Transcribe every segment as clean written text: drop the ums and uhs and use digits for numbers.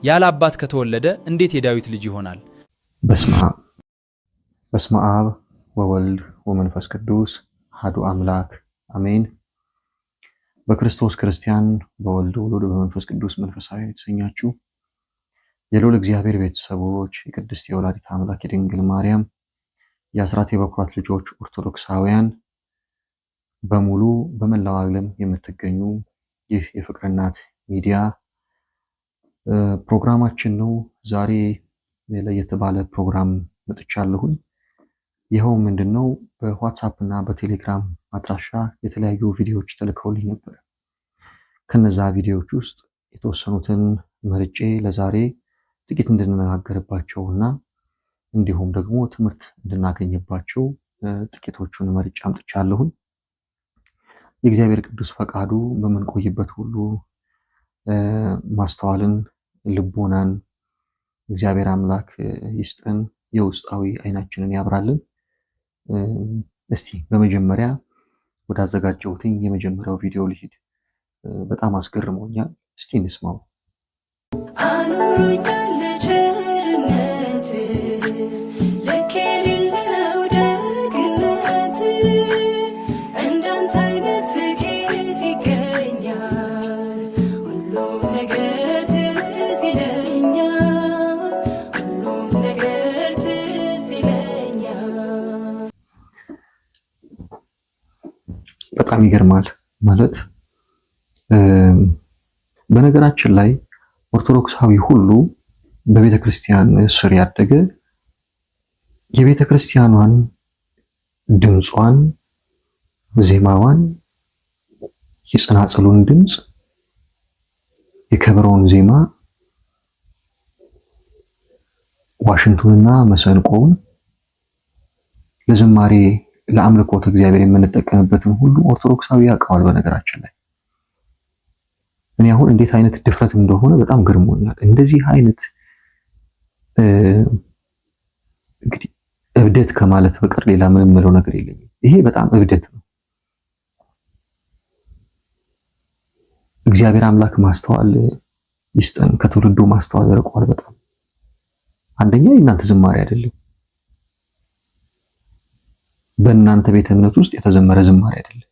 ያለ አባት ከተወለደ እንዴት የዳዊት ልጅ ይሆናል? በስመ አብ በስመ አብ ወወልድ ወመንፈስ ቅዱስ አሐዱ አምላክ አሜን። በክርስቶስ ክርስቲያን በወልድ ውሉድ በመንፈስ ቅዱስ መንፈሳዊ የተሰኛችሁ የልዑል እግዚአብሔር ቤተሰቦች የቅድስት የወላዲተ አምላክ የድንግል ማርያም የአስራት የበኩራት ልጆች ኦርቶዶክሳውያን በሙሉ በመላው ዓለም የምትገኙ ይህ የፍቅር እናት ሚዲያ ፕሮግራማችን ነው። ዛሬ ለየት ባለ ፕሮግራም መጥቻለሁኝ። ይኸው ምንድን ነው? በዋትሳፕ እና በቴሌግራም አድራሻ የተለያዩ ቪዲዮዎች ተልከውልኝ ነበር። ከነዛ ቪዲዮዎች ውስጥ የተወሰኑትን መርጬ ለዛሬ ጥቂት እንድንነጋገርባቸው እና እንዲሁም ደግሞ ትምህርት እንድናገኝባቸው ጥቂቶቹን መርጬ አምጥቻለሁኝ። የእግዚአብሔር ቅዱስ ፈቃዱ በምንቆይበት ሁሉ ማስተዋልን ልቦናን እግዚአብሔር አምላክ ይስጠን፣ የውስጣዊ አይናችንን ያብራልን። እስቲ በመጀመሪያ ወዳዘጋጀሁትኝ የመጀመሪያው ቪዲዮ ልሂድ። በጣም አስገርሞኛል። እስቲ እንስማው። አኑሮኛል ቸርነት ልክ የሌለው ደግነት፣ እንዳንተ አይነት ከየት ይገኛል? ሁሉም ነገር ትዝ ይለኛል፣ ሁሉም ነገር ትዝ ይለኛል። በጣም ይገርማል። ማለት በነገራችን ላይ ኦርቶዶክሳዊ ሁሉ በቤተ ክርስቲያን ስር ያደገ የቤተ ክርስቲያኗን ድምጿን፣ ዜማዋን፣ የጸናጽሉን ድምፅ፣ የከበሮውን ዜማ፣ ዋሽንቱንና መሰንቆውን ለዝማሬ ለአምልኮት እግዚአብሔር የምንጠቀምበትን ሁሉ ኦርቶዶክሳዊ ያውቀዋል። በነገራችን ላይ እኔ አሁን እንዴት አይነት ድፍረት እንደሆነ በጣም ገርሞኛል። እንደዚህ አይነት እንግዲህ እብደት ከማለት በቀር ሌላ ምንም ምለው ነገር የለኝም። ይሄ በጣም እብደት ነው። እግዚአብሔር አምላክ ማስተዋል ይስጠን። ከትውልዱ ማስተዋል ርቋል በጣም። አንደኛ የእናንተ ዝማሬ አይደለም፣ በእናንተ ቤተ እምነት ውስጥ የተዘመረ ዝማሬ አይደለም።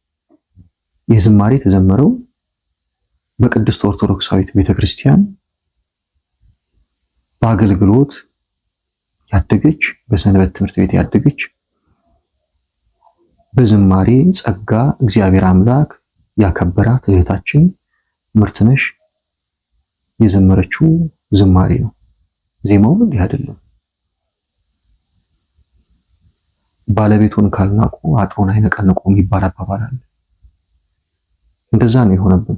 ይህ ዝማሬ የተዘመረው በቅድስት ኦርቶዶክሳዊት ቤተክርስቲያን በአገልግሎት ያደገች፣ በሰንበት ትምህርት ቤት ያደገች፣ በዝማሬ ጸጋ እግዚአብሔር አምላክ ያከበራት እህታችን ምርትነሽ የዘመረችው ዝማሬ ነው። ዜማውም እንዲህ አይደለም። ባለቤቱን ካልናቁ አጥሩን አይነቀንቁ የሚባል አባባል አለ። እንደዛ ነው የሆነብን።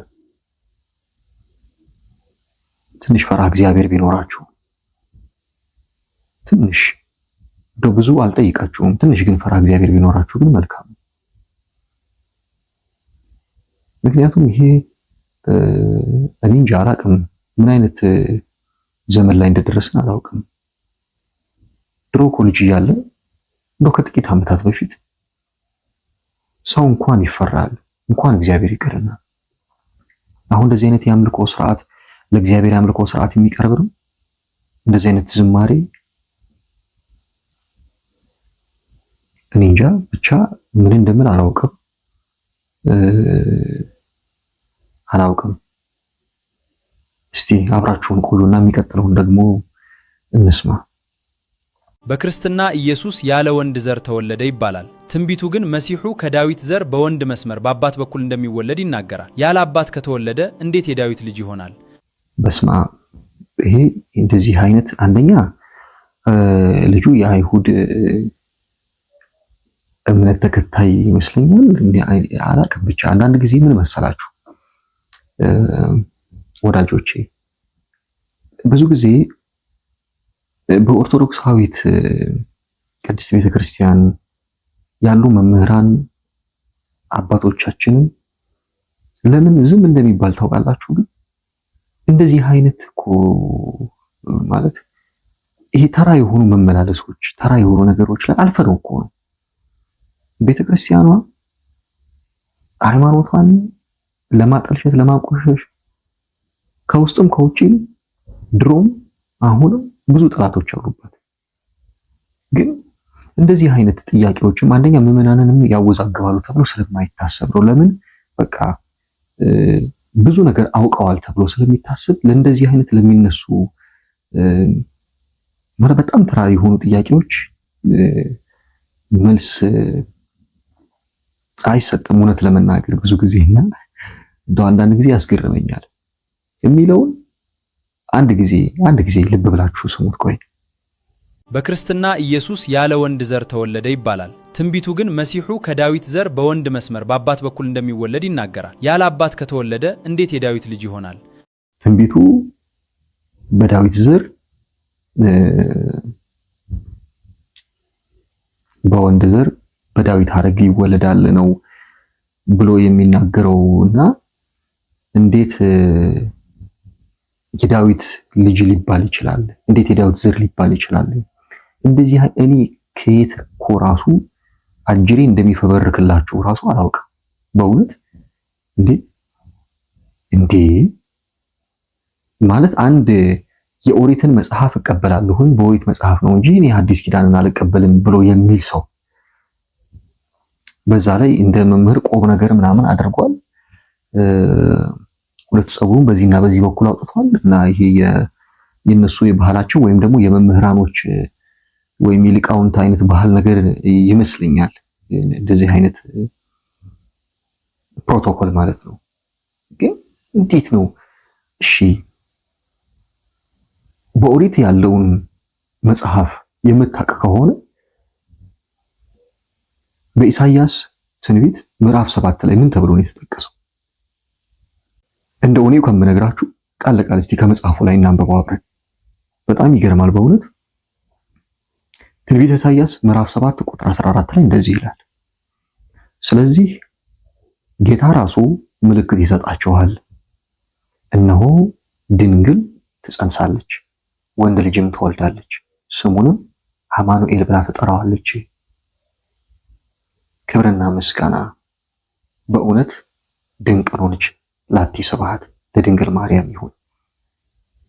ትንሽ ፈራ እግዚአብሔር ቢኖራችሁ፣ ትንሽ እንደው ብዙ አልጠይቃችሁም፣ ትንሽ ግን ፈራ እግዚአብሔር ቢኖራችሁ ግን መልካም። ምክንያቱም ይሄ እኔ እንጃ አላውቅም፣ ምን አይነት ዘመን ላይ እንደደረስን አላውቅም። ድሮ ኮሌጅ እያለ እንደው ከጥቂት ዓመታት በፊት ሰው እንኳን ይፈራል፣ እንኳን እግዚአብሔር ይቅርና። አሁን እንደዚህ አይነት የአምልኮ ስርዓት ለእግዚአብሔር የአምልኮ ስርዓት የሚቀርብ ነው? እንደዚህ አይነት ዝማሬ እኔ እንጃ ብቻ ምን እንደምን አላውቅም አላውቅም። እስቲ አብራችሁን ቆዩና የሚቀጥለውን ደግሞ እንስማ። በክርስትና ኢየሱስ ያለ ወንድ ዘር ተወለደ ይባላል። ትንቢቱ ግን መሲሑ ከዳዊት ዘር በወንድ መስመር በአባት በኩል እንደሚወለድ ይናገራል። ያለ አባት ከተወለደ እንዴት የዳዊት ልጅ ይሆናል? በስመ አብ። ይሄ እንደዚህ አይነት አንደኛ ልጁ የአይሁድ እምነት ተከታይ ይመስለኛል። አላቅም ብቻ አንዳንድ ጊዜ ምን መሰላችሁ ወዳጆቼ፣ ብዙ ጊዜ በኦርቶዶክሳዊት ቅድስት ቤተክርስቲያን ያሉ መምህራን አባቶቻችንን ለምን ዝም እንደሚባል ታውቃላችሁ? ግን እንደዚህ አይነት እኮ ማለት ይሄ ተራ የሆኑ መመላለሶች፣ ተራ የሆኑ ነገሮች ላይ አልፈነው እኮ ነው። ቤተክርስቲያኗ ሃይማኖቷን ለማጠልሸት ለማቆሸሽ ከውስጥም ከውጭም ድሮም አሁንም ብዙ ጠላቶች አሉባት። ግን እንደዚህ አይነት ጥያቄዎችም አንደኛ ምዕመናንንም ያወዛግባሉ ተብሎ ስለማይታሰብ ነው። ለምን በቃ ብዙ ነገር አውቀዋል ተብሎ ስለሚታሰብ ለእንደዚህ አይነት ለሚነሱ ማለት በጣም ተራ የሆኑ ጥያቄዎች መልስ አይሰጥም። እውነት ለመናገር ብዙ ጊዜና እንደው አንዳንድ ጊዜ ያስገርመኛል የሚለውን አንድ ጊዜ አንድ ጊዜ ልብ ብላችሁ ስሙት። ቆይ በክርስትና ኢየሱስ ያለ ወንድ ዘር ተወለደ ይባላል። ትንቢቱ ግን መሲሑ ከዳዊት ዘር በወንድ መስመር በአባት በኩል እንደሚወለድ ይናገራል። ያለ አባት ከተወለደ እንዴት የዳዊት ልጅ ይሆናል? ትንቢቱ በዳዊት ዘር በወንድ ዘር በዳዊት ሐረግ ይወለዳል ነው ብሎ የሚናገረው እና እንዴት የዳዊት ልጅ ሊባል ይችላል? እንዴት የዳዊት ዘር ሊባል ይችላል? እንደዚህ እኔ ከየት እኮ ራሱ አጅሬ እንደሚፈበርክላችሁ ራሱ አላውቅም። በእውነት እንዴ እንዴ ማለት አንድ የኦሪትን መጽሐፍ እቀበላለሁኝ በኦሪት መጽሐፍ ነው እንጂ እኔ አዲስ ኪዳንን አልቀበልም ብሎ የሚል ሰው በዛ ላይ እንደ መምህር ቆብ ነገር ምናምን አድርጓል። ሁለት ፀጉሩን በዚህና በዚህ በኩል አውጥቷል እና ይሄ የነሱ የባህላቸው ወይም ደግሞ የመምህራኖች ወይም የሊቃውንት አይነት ባህል ነገር ይመስለኛል። እንደዚህ አይነት ፕሮቶኮል ማለት ነው። ግን እንዴት ነው እሺ፣ በኦሪት ያለውን መጽሐፍ የምታውቅ ከሆነ በኢሳይያስ ትንቢት ምዕራፍ 7 ላይ ምን ተብሎ ነው የተጠቀሰው? እንደ እኔው ከምነግራችሁ ቃል ለቃል እስቲ ከመጽሐፉ ላይ እናንብበው አብረን። በጣም ይገርማል በእውነት። ትንቢተ ኢሳይያስ ምዕራፍ 7 ቁጥር 14 ላይ እንደዚህ ይላል፣ ስለዚህ ጌታ ራሱ ምልክት ይሰጣችኋል፣ እነሆ ድንግል ትጸንሳለች፣ ወንድ ልጅም ትወልዳለች፣ ስሙንም አማኑኤል ብላ ትጠራዋለች። ክብርና ምስጋና በእውነት ድንቅ ሆነች ላቲ ስብሐት ለድንግል ማርያም ይሁን።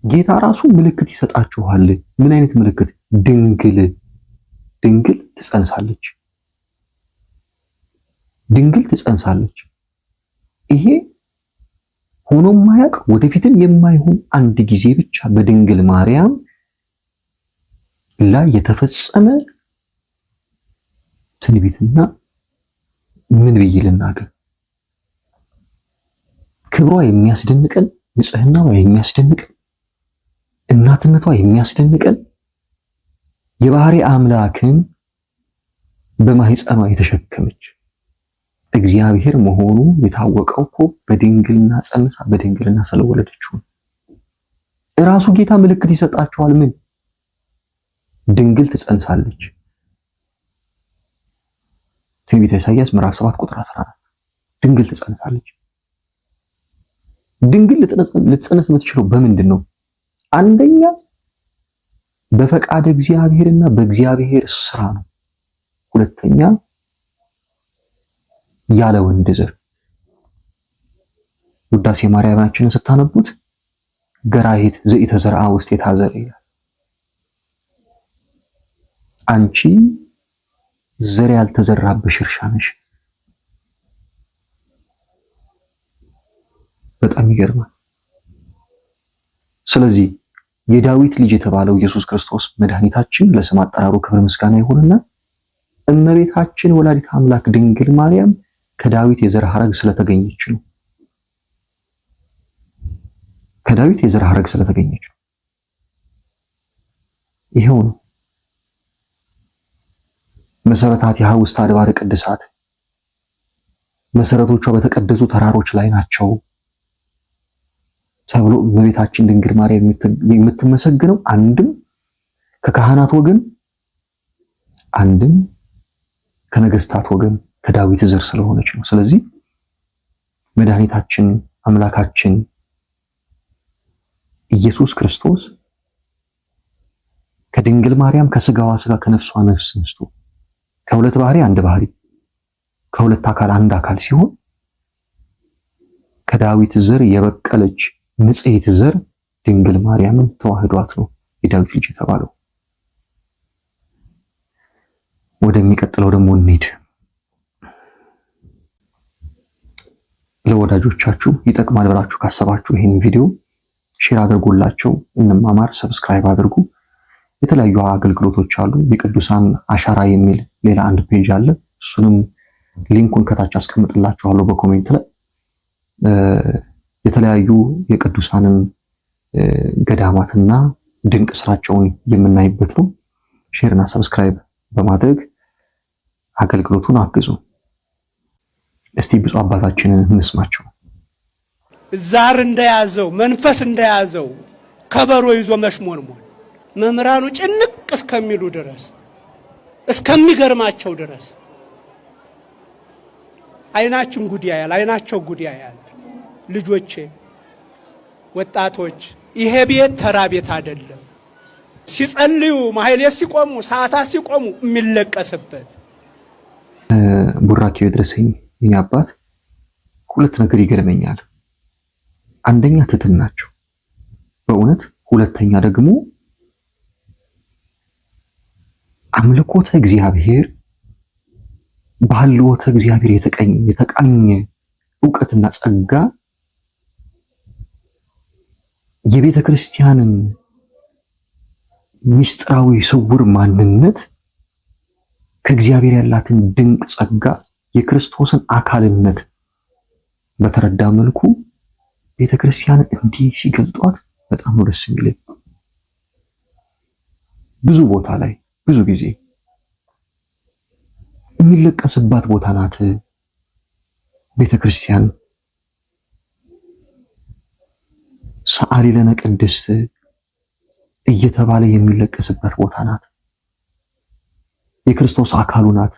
ጌታ ራሱ ምልክት ይሰጣችኋል። ምን አይነት ምልክት? ድንግል ድንግል ትጸንሳለች፣ ድንግል ትጸንሳለች። ይሄ ሆኖ ማያውቅ ወደፊትም የማይሆን አንድ ጊዜ ብቻ በድንግል ማርያም ላይ የተፈጸመ ትንቢትና ምን ብዬ ልናገር? ክብሯ የሚያስደንቀን፣ ንጽህናዋ የሚያስደንቀን፣ እናትነቷ የሚያስደንቀን የባህሪ አምላክን በማህፀኗ የተሸከመች እግዚአብሔር መሆኑ የታወቀው እኮ በድንግልና ጸንሳ በድንግልና ስለወለደችው ነው። እራሱ ጌታ ምልክት ይሰጣችኋል። ምን? ድንግል ትጸንሳለች። ትንቢተ ኢሳይያስ ምዕራፍ 7 ቁጥር 14 ድንግል ትጸንሳለች። ድንግል ልትጸንስ የምትችለው በምንድን ነው? አንደኛ በፈቃደ እግዚአብሔርና በእግዚአብሔር ስራ ነው። ሁለተኛ ያለ ወንድ ዘር። ውዳሴ ማርያማችንን ስታነቡት ገራሂት ዘኢተዘርአ ውስቴታ ዘርእ ይላል። አንቺ ዘር ያልተዘራብሽ እርሻ ነሽ። በጣም ይገርማል። ስለዚህ የዳዊት ልጅ የተባለው ኢየሱስ ክርስቶስ መድኃኒታችን ለስም አጠራሩ ክብር ምስጋና ይሁንና እመቤታችን ወላዲተ አምላክ ድንግል ማርያም ከዳዊት የዘር ሐረግ ስለተገኘች ነው። ከዳዊት የዘር ሐረግ ስለተገኘች ነው። ይሄው ነው። መሰረታት ውስተ አድባረ ቅድሳት መሰረቶቿ በተቀደሱ ተራሮች ላይ ናቸው ተብሎ እመቤታችን ድንግል ማርያም የምትመሰግነው አንድም ከካህናት ወገን አንድም ከነገስታት ወገን ከዳዊት ዘር ስለሆነች ነው። ስለዚህ መድኃኒታችን አምላካችን ኢየሱስ ክርስቶስ ከድንግል ማርያም ከስጋዋ ስጋ ከነፍሷ ነፍስ ነስቶ ከሁለት ባህሪ አንድ ባህሪ ከሁለት አካል አንድ አካል ሲሆን ከዳዊት ዘር የበቀለች ንጽሕት ዘር ድንግል ማርያምን ተዋህዷት ነው የዳዊት ልጅ የተባለው። ወደሚቀጥለው ደግሞ እንሂድ። ለወዳጆቻችሁ ይጠቅማል ብላችሁ ካሰባችሁ ይህን ቪዲዮ share አድርጉላቸው። እንማማር፣ subscribe አድርጉ። የተለያዩ አገልግሎቶች አሉ። የቅዱሳን አሻራ የሚል ሌላ አንድ page አለ። እሱንም link ኡን ከታች አስቀምጥላችኋለሁ በ comment ላይ። የተለያዩ የቅዱሳንን ገዳማትና ድንቅ ስራቸውን የምናይበት ነው። share ና subscribe በማድረግ አገልግሎቱን አግዙ። እስቲ ብፁዕ አባታችንን እንስማቸው። ዛር እንደያዘው መንፈስ እንደያዘው ከበሮ ይዞ መሽሞንሞን መምህራኑ ጭንቅ እስከሚሉ ድረስ እስከሚገርማቸው ድረስ አይናችን ጉድ ያያል፣ አይናቸው ጉድ ያያል። ልጆቼ፣ ወጣቶች፣ ይሄ ቤት ተራ ቤት አይደለም። ሲጸልዩ ማህሌት ሲቆሙ፣ ሰዓታት ሲቆሙ የሚለቀስበት። ቡራኬው ይድረሰኝ የኔ አባት። ሁለት ነገር ይገርመኛል። አንደኛ ትህትናቸው በእውነት፣ ሁለተኛ ደግሞ አምልኮተ እግዚአብሔር ባህልዎተ እግዚአብሔር የተቃኘ እውቀትና ጸጋ የቤተ ክርስቲያንን ምስጢራዊ ስውር ማንነት ከእግዚአብሔር ያላትን ድንቅ ጸጋ የክርስቶስን አካልነት በተረዳ መልኩ ቤተ ክርስቲያንን እንዲህ ሲገልጧት በጣም ነው ደስ የሚለኝ። ብዙ ቦታ ላይ ብዙ ጊዜ የሚለቀስባት ቦታ ናት ቤተ ክርስቲያን። ሰዓሊ ለነ ቅድስት እየተባለ የሚለቀስበት ቦታ ናት። የክርስቶስ አካሉ ናት፣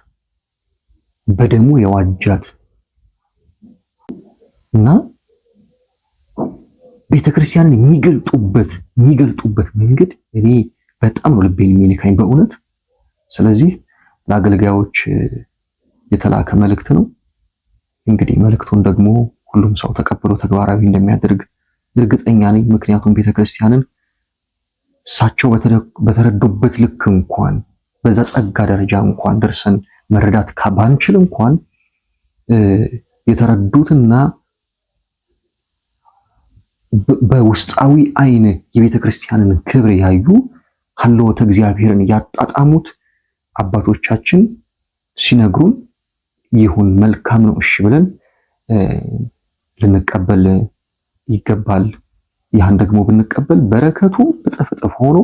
በደሙ የዋጃት እና ቤተክርስቲያንን የሚገልጡበት መንገድ እኔ በጣም ነው ልቤን የሚነካኝ በእውነት። ስለዚህ ለአገልጋዮች የተላከ መልእክት ነው። እንግዲህ መልእክቱን ደግሞ ሁሉም ሰው ተቀብሎ ተግባራዊ እንደሚያደርግ እርግጠኛ ነኝ። ምክንያቱም ቤተክርስቲያንን እሳቸው በተረዱበት ልክ እንኳን በዛ ጸጋ ደረጃ እንኳን ደርሰን መረዳት ባንችል እንኳን የተረዱትና በውስጣዊ አይን የቤተ ክርስቲያንን ክብር ያዩ ሀልዎተ እግዚአብሔርን ያጣጣሙት አባቶቻችን ሲነግሩን ይሁን መልካም ነው እሺ ብለን ልንቀበል ይገባል። ያን ደግሞ ብንቀበል በረከቱ እጥፍ እጥፍ ሆኖ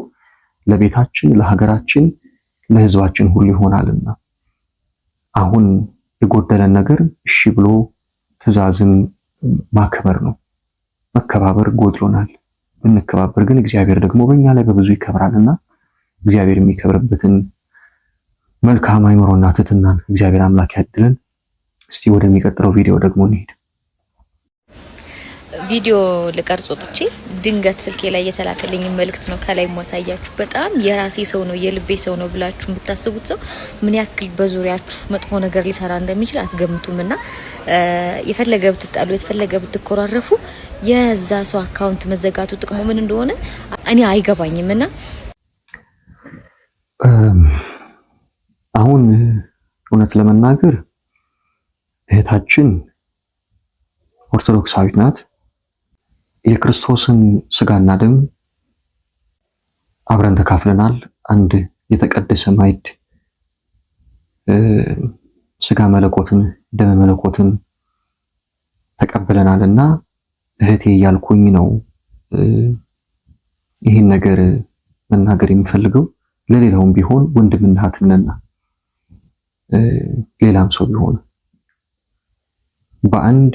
ለቤታችን፣ ለሀገራችን፣ ለሕዝባችን ሁሉ ይሆናልና አሁን የጎደለን ነገር እሺ ብሎ ትዕዛዝን ማክበር ነው። መከባበር ጎድሎናል። ብንከባበር ግን እግዚአብሔር ደግሞ በእኛ ላይ በብዙ ይከብራልና እግዚአብሔር የሚከብርበትን መልካም አይምሮና ትህትናን እግዚአብሔር አምላክ ያድለን። እስቲ ወደሚቀጥለው ቪዲዮ ደግሞ እንሂድ። ቪዲዮ ልቀርጽ ወጥቼ ድንገት ስልኬ ላይ የተላከልኝ መልእክት ነው ከላይ ማሳያችሁ። በጣም የራሴ ሰው ነው የልቤ ሰው ነው ብላችሁ የምታስቡት ሰው ምን ያክል በዙሪያችሁ መጥፎ ነገር ሊሰራ እንደሚችል አትገምቱም። እና የፈለገ ብትጣሉ፣ የፈለገ ብትኮራረፉ የዛ ሰው account መዘጋቱ ጥቅሙ ምን እንደሆነ እኔ አይገባኝም። እና አሁን እውነት ለመናገር እህታችን ኦርቶዶክሳዊት ናት። የክርስቶስን ስጋና ደም አብረን ተካፍለናል። አንድ የተቀደሰ ማዕድ ስጋ መለኮትን ደመ መለኮትን ተቀብለናል እና እህቴ እያልኩኝ ነው ይህን ነገር መናገር የምፈልገው። ለሌላውም ቢሆን ወንድምና እህት ነንና ሌላም ሰው ቢሆን በአንድ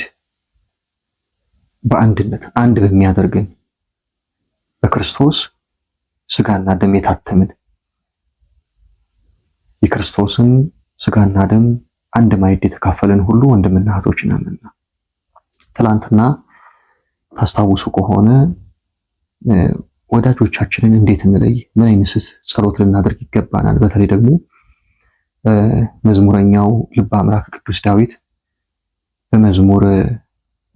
በአንድነት አንድ በሚያደርገን በክርስቶስ ስጋና ደም የታተምን የክርስቶስን ስጋና ደም አንድ ማዕድ የተካፈልን ሁሉ ወንድምና እህቶች ነንና ትላንትና ታስታውሱ ከሆነ ወዳጆቻችንን እንዴት እንለይ? ምን አይነት ጸሎት ልናደርግ ይገባናል? በተለይ ደግሞ መዝሙረኛው ልበ አምላክ ቅዱስ ዳዊት በመዝሙር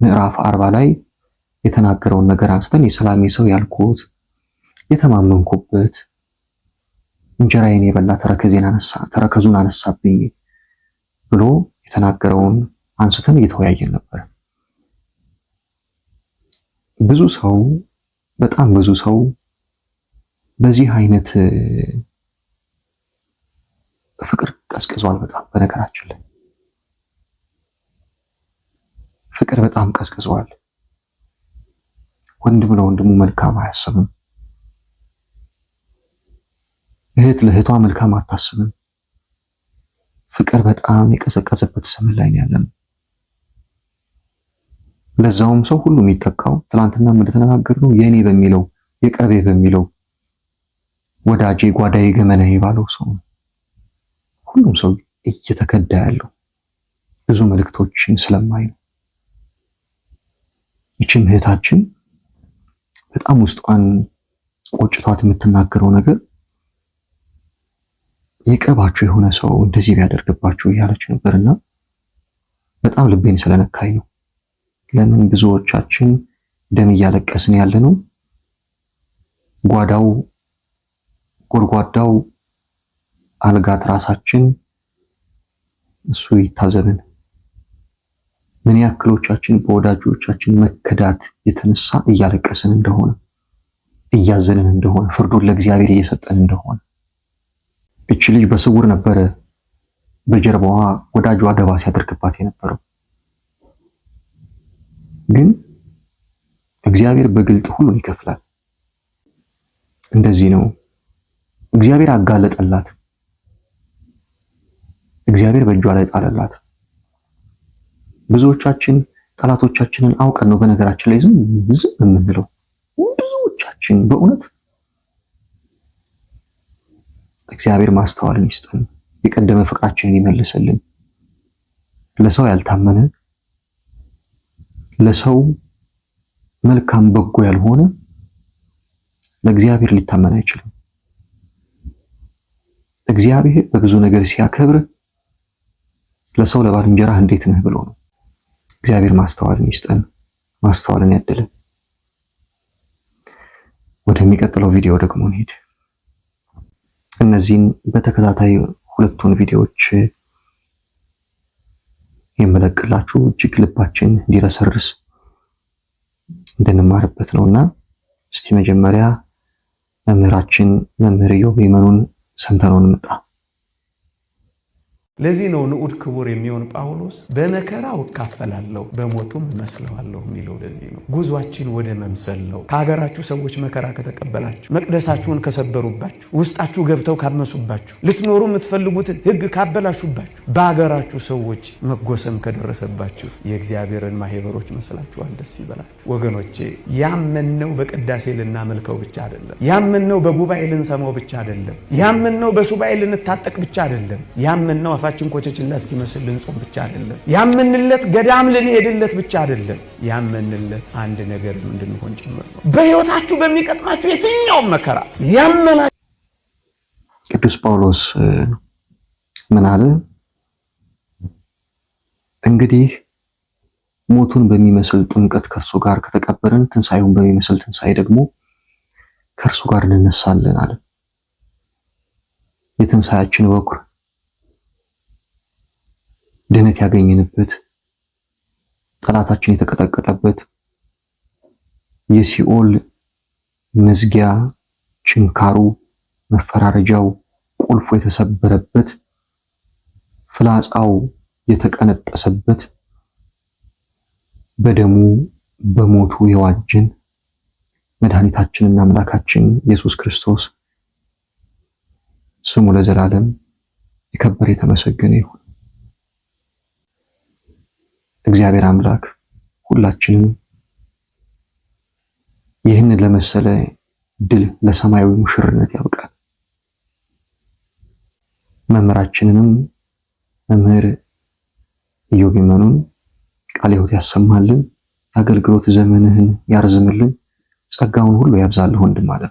ምዕራፍ 40 ላይ የተናገረውን ነገር አንስተን የሰላሜ ሰው ያልኩት የተማመንኩበት እንጀራዬን የበላ ተረከዙን አነሳብኝ ብሎ የተናገረውን አንስተን እየተወያየን ነበር። ብዙ ሰው፣ በጣም ብዙ ሰው በዚህ አይነት ፍቅር ቀዝቅዟል። በጣም በነገራችን ላይ ፍቅር በጣም ቀዝቅዟል። ወንድም ለወንድሙ መልካም አያስብም። እህት ለእህቷ መልካም አታስብም። ፍቅር በጣም የቀዘቀዘበት ዘመን ላይ ያለነው። ለዛውም ሰው ሁሉ የሚጠቃው ትናንትና እንደተነጋገርነው የኔ በሚለው የቅርቤ በሚለው ወዳጄ፣ ጓዳዬ፣ ገመናዬ ባለው ሰው ነው። ሁሉም ሰው እየተከዳ ያለው ብዙ መልእክቶችን ስለማይ ነው። ይችም እህታችን በጣም ውስጧን ቆጭቷት የምትናገረው ነገር የቅርባችሁ የሆነ ሰው እንደዚህ ቢያደርግባችሁ እያለች ነበርና በጣም ልቤን ስለነካኝ ነው። ለምን ብዙዎቻችን ደም እያለቀስን ያለ ነው? ጓዳው ጎድጓዳው አልጋ ትራሳችን እሱ ይታዘብን። ምን ያክሎቻችን በወዳጆቻችን መከዳት የተነሳ እያለቀስን እንደሆነ፣ እያዘንን እንደሆነ፣ ፍርዱን ለእግዚአብሔር እየሰጠን እንደሆነ። እቺ ልጅ በስውር ነበረ በጀርባዋ ወዳጇ ደባ ሲያደርግባት የነበረው። ግን እግዚአብሔር በግልጥ ሁሉን ይከፍላል። እንደዚህ ነው። እግዚአብሔር አጋለጠላት። እግዚአብሔር በእጇ ላይ ጣለላት። ብዙዎቻችን ጠላቶቻችንን አውቀን ነው በነገራችን ላይ ዝም ዝም የምንለው። ብዙዎቻችን በእውነት እግዚአብሔር ማስተዋልን ይስጠን፣ የቀደመ ፍቅራችንን ይመልስልን። ለሰው ያልታመነ፣ ለሰው መልካም በጎ ያልሆነ ለእግዚአብሔር ሊታመን አይችልም። እግዚአብሔር በብዙ ነገር ሲያከብር ለሰው ለባልንጀራህ እንዴት ነህ ብሎ ነው። እግዚአብሔር ማስተዋልን ይስጠን፣ ማስተዋልን ያድለን። ወደሚቀጥለው ቪዲዮ ደግሞ እንሂድ። እነዚህን በተከታታይ ሁለቱን ቪዲዮዎች የምለቅላችሁ እጅግ ልባችን እንዲረሰርስ እንድንማርበት ነውና እስቲ መጀመሪያ መምህራችን መምህር ኢዮብ ይመኑን ሰምተነው እንምጣ። ለዚህ ነው ንዑድ ክቡር የሚሆን ጳውሎስ በመከራው እካፈላለሁ በሞቱም እመስለዋለሁ የሚለው። ለዚህ ነው ጉዟችን ወደ መምሰል ነው። ከሀገራችሁ ሰዎች መከራ ከተቀበላችሁ፣ መቅደሳችሁን ከሰበሩባችሁ፣ ውስጣችሁ ገብተው ካመሱባችሁ፣ ልትኖሩ የምትፈልጉትን ሕግ ካበላሹባችሁ፣ በሀገራችሁ ሰዎች መጎሰም ከደረሰባችሁ የእግዚአብሔርን ማህበሮች መስላችኋል። ደስ ይበላችሁ ወገኖቼ። ያመንነው በቅዳሴ ልናመልከው ብቻ አይደለም። ያመንነው በጉባኤ ልንሰማው ብቻ አይደለም። ያመንነው በሱባኤ ልንታጠቅ ብቻ አይደለም። ያመንነው አፋችን ኮቸችላ እስኪመስል ልንጾም ብቻ አይደለም። ያመንለት ገዳም ልንሄድለት ብቻ አይደለም። ያመንለት አንድ ነገር እንድንሆን ጭምር ነው። በሕይወታችሁ በሚቀጥማችሁ የትኛውም መከራ ያመና ቅዱስ ጳውሎስ ምን አለ? እንግዲህ ሞቱን በሚመስል ጥምቀት ከእርሱ ጋር ከተቀበርን ትንሣኤውን በሚመስል ትንሣኤ ደግሞ ከእርሱ ጋር እንነሳለን አለ። የትንሣኤያችን በኩር ድህነት ያገኘንበት፣ ጠላታችን የተቀጠቀጠበት፣ የሲኦል መዝጊያ ችንካሩ መፈራረጃው ቁልፉ የተሰበረበት፣ ፍላጻው የተቀነጠሰበት፣ በደሙ በሞቱ የዋጀን መድኃኒታችንና አምላካችን ኢየሱስ ክርስቶስ ስሙ ለዘላለም የከበረ የተመሰገነ ይሁን። እግዚአብሔር አምላክ ሁላችንም ይህንን ለመሰለ ድል ለሰማያዊ ሙሽርነት ያብቃል። መምህራችንንም መምህር ኢዮብ ይመኑን ቃለ ሕይወት ያሰማልን፣ የአገልግሎት ዘመንህን ያርዝምልን፣ ጸጋውን ሁሉ ያብዛልህ ወንድም አለ።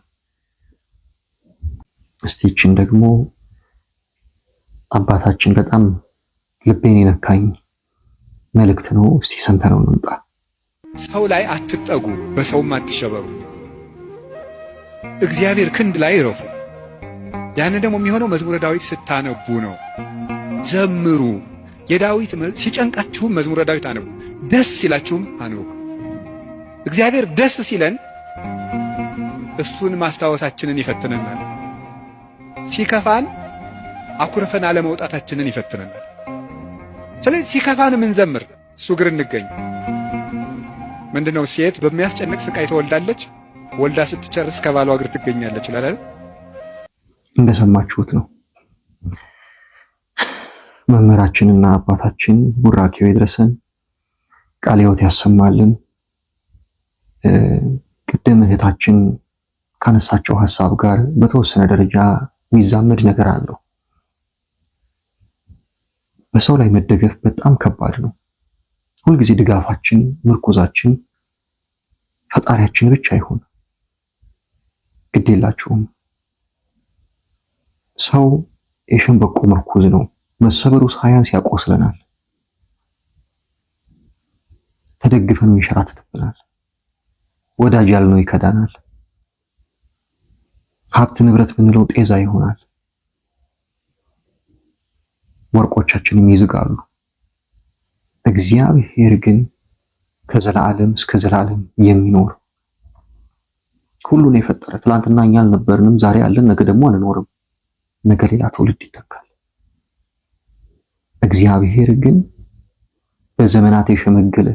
እስቲ ይህችን ደግሞ አባታችን በጣም ልቤን የነካኝ መልእክት ነው። እስቲ ሰምተነው እንምጣ። ሰው ላይ አትጠጉ፣ በሰውም አትሸበሩ። እግዚአብሔር ክንድ ላይ እረፉ። ያን ደግሞ የሚሆነው መዝሙረ ዳዊት ስታነቡ ነው። ዘምሩ። የዳዊት ሲጨንቃችሁም መዝሙረ ዳዊት አንቡ፣ ደስ ሲላችሁም አንቡ። እግዚአብሔር ደስ ሲለን እሱን ማስታወሳችንን ይፈትነናል። ሲከፋን አኩርፈን አለመውጣታችንን ይፈትነናል። ስለዚህ ሲከፋን ምንዘምር፣ እሱ እግር እንገኝ። ምንድነው? ሴት በሚያስጨንቅ ስቃይ ትወልዳለች፣ ወልዳ ስትጨርስ ከባሏ እግር ትገኛለች ይላል አይደል? እንደሰማችሁት ነው። መምህራችንና አባታችን ቡራኬው ይድረሰን፣ ቃለ ሕይወት ያሰማልን። ቅድም እህታችን ካነሳቸው ሀሳብ ጋር በተወሰነ ደረጃ የሚዛመድ ነገር አለው። በሰው ላይ መደገፍ በጣም ከባድ ነው። ሁልጊዜ ድጋፋችን፣ ምርኩዛችን ፈጣሪያችን ብቻ ይሁን። ግድ የላችሁም። ሰው የሸንበቆ ምርኩዝ ነው። መሰበሩ ሳያንስ ያቆስለናል። ተደግፈን ይንሸራተትብናል። ወዳጅ ያልነው ይከዳናል። ሀብት ንብረት ብንለው ጤዛ ይሆናል። ወርቆቻችንም ይዝጋሉ። እግዚአብሔር ግን ከዘላለም እስከ ዘላለም የሚኖር ሁሉን የፈጠረ፣ ትላንትና እኛ አልነበርንም፣ ዛሬ አለን፣ ነገ ደግሞ አንኖርም። ነገ ሌላ ትውልድ ይተካል። እግዚአብሔር ግን በዘመናት የሸመገለ፣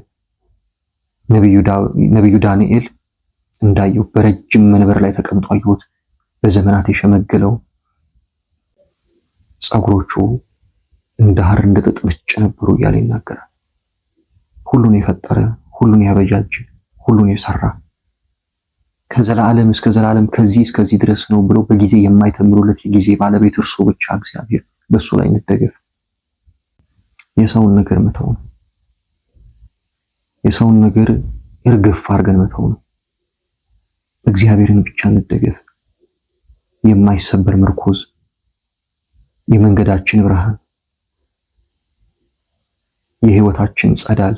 ነቢዩ ዳንኤል እንዳየው በረጅም መንበር ላይ ተቀምጦ አየሁት። በዘመናት የሸመገለው ጸጉሮቹ እንደ ሐር እንደ ጥጥ ነጭ ነበሩ እያለ ይናገራል። ሁሉን የፈጠረ፣ ሁሉን ያበጃጀ፣ ሁሉን የሰራ፣ ከዘላለም እስከ ዘላለም ከዚህ እስከዚህ ድረስ ነው ብሎ በጊዜ የማይተምሩለት የጊዜ ባለቤት እርሱ ብቻ እግዚአብሔር፣ በሱ ላይ እንደገፍ። የሰውን ነገር መተው ነው። የሰውን ነገር እርግፍ አድርገን መተው ነው። እግዚአብሔርን ብቻ እንደገፍ። የማይሰበር ምርኩዝ፣ የመንገዳችን ብርሃን፣ የህይወታችን ጸዳል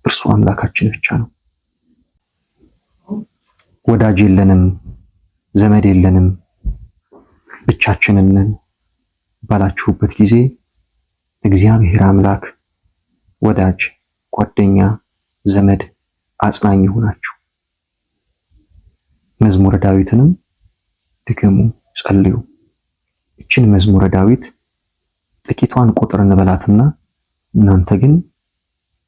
እርሱ አምላካችን ብቻ ነው። ወዳጅ የለንም፣ ዘመድ የለንም፣ ብቻችንን ነን ባላችሁበት ጊዜ እግዚአብሔር አምላክ ወዳጅ፣ ጓደኛ፣ ዘመድ፣ አጽናኝ ይሁናችሁ። መዝሙረ ዳዊትንም ድገሙ፣ ጸልዩ። እችን መዝሙረ ዳዊት ጥቂቷን ቁጥር እንበላትና እናንተ ግን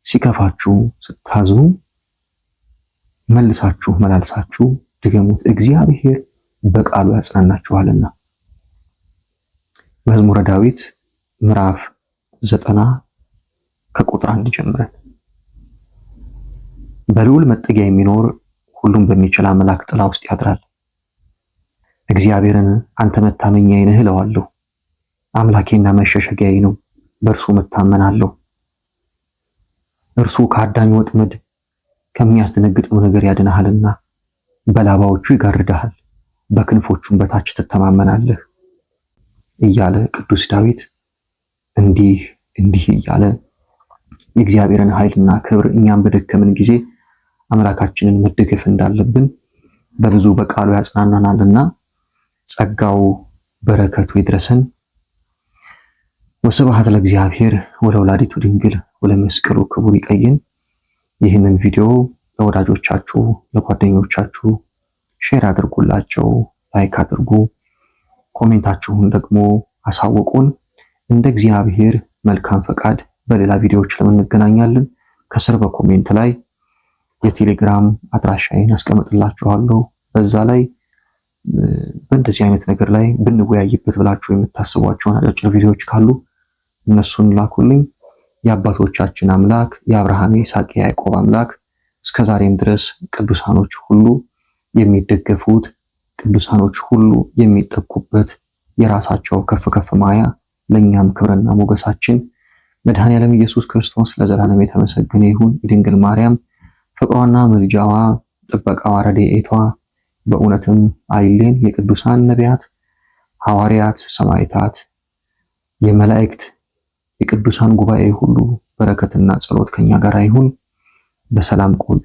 ሲከፋችሁ ስታዝኑ መልሳችሁ መላልሳችሁ ድገሙት፣ እግዚአብሔር በቃሉ ያጽናናችኋልና። መዝሙረ ዳዊት ምዕራፍ 90 ከቁጥር 1 ጀምረን። በልዑል መጠጊያ የሚኖር ሁሉም በሚችል አምላክ ጥላ ውስጥ ያድራል። እግዚአብሔርን አንተ መታመኛዬ ነህ እለዋለሁ። አምላኬና መሸሸጊያዬ ነው፣ በእርሱ እታመናለሁ። እርሱ ከአዳኝ ወጥመድ ከሚያስደነግጠው ነገር ያድንሃልና፣ በላባዎቹ ይጋርድሃል፣ በክንፎቹም በታች ትተማመናለህ እያለ ቅዱስ ዳዊት እንዲህ እንዲህ እያለ የእግዚአብሔርን ኃይልና ክብር፣ እኛም በደከምን ጊዜ አምላካችንን መደገፍ እንዳለብን በብዙ በቃሉ ያጽናናናልና ጸጋው በረከቱ ይድረሰን። ወስብሐት ለእግዚአብሔር ወለወላዲቱ ድንግል ወለመስቀሉ ክቡር። ይቆየን። ይህንን ቪዲዮ ለወዳጆቻችሁ፣ ለጓደኞቻችሁ share አድርጉላቸው፣ like አድርጉ፣ comment ኣችሁን ደግሞ አሳውቁን። እንደ እግዚአብሔር መልካም ፈቃድ በሌላ ቪዲዮዎች እንገናኛለን። ከስር በ comment ላይ የቴሌግራም አድራሻዬን አስቀምጥላችኋለሁ። በዛ ላይ በእንደዚህ አይነት ነገር ላይ ብንወያይበት ብላችሁ የምታስቧቸውን አጫጭር ቪዲዮዎች ካሉ እነሱን ላኩልኝ። የአባቶቻችን አምላክ፣ የአብርሃም፣ የይስሐቅ፣ የያዕቆብ አምላክ፣ እስከ ዛሬም ድረስ ቅዱሳኖች ሁሉ የሚደገፉት፣ ቅዱሳኖች ሁሉ የሚጠጉበት፣ የራሳቸው ከፍ ከፍ ማያ፣ ለእኛም ክብርና ሞገሳችን መድኃኔዓለም ኢየሱስ ክርስቶስ ለዘላለም የተመሰገነ ይሁን። የድንግል ማርያም ፍቅሯና ምልጃዋ፣ ጥበቃዋ፣ ረድኤቷ በእውነትም አይሌን። የቅዱሳን ነቢያት፣ ሐዋርያት፣ ሰማዕታት፣ የመላእክት፣ የቅዱሳን ጉባኤ ሁሉ በረከትና ጸሎት ከኛ ጋር ይሁን። በሰላም ቆዩ።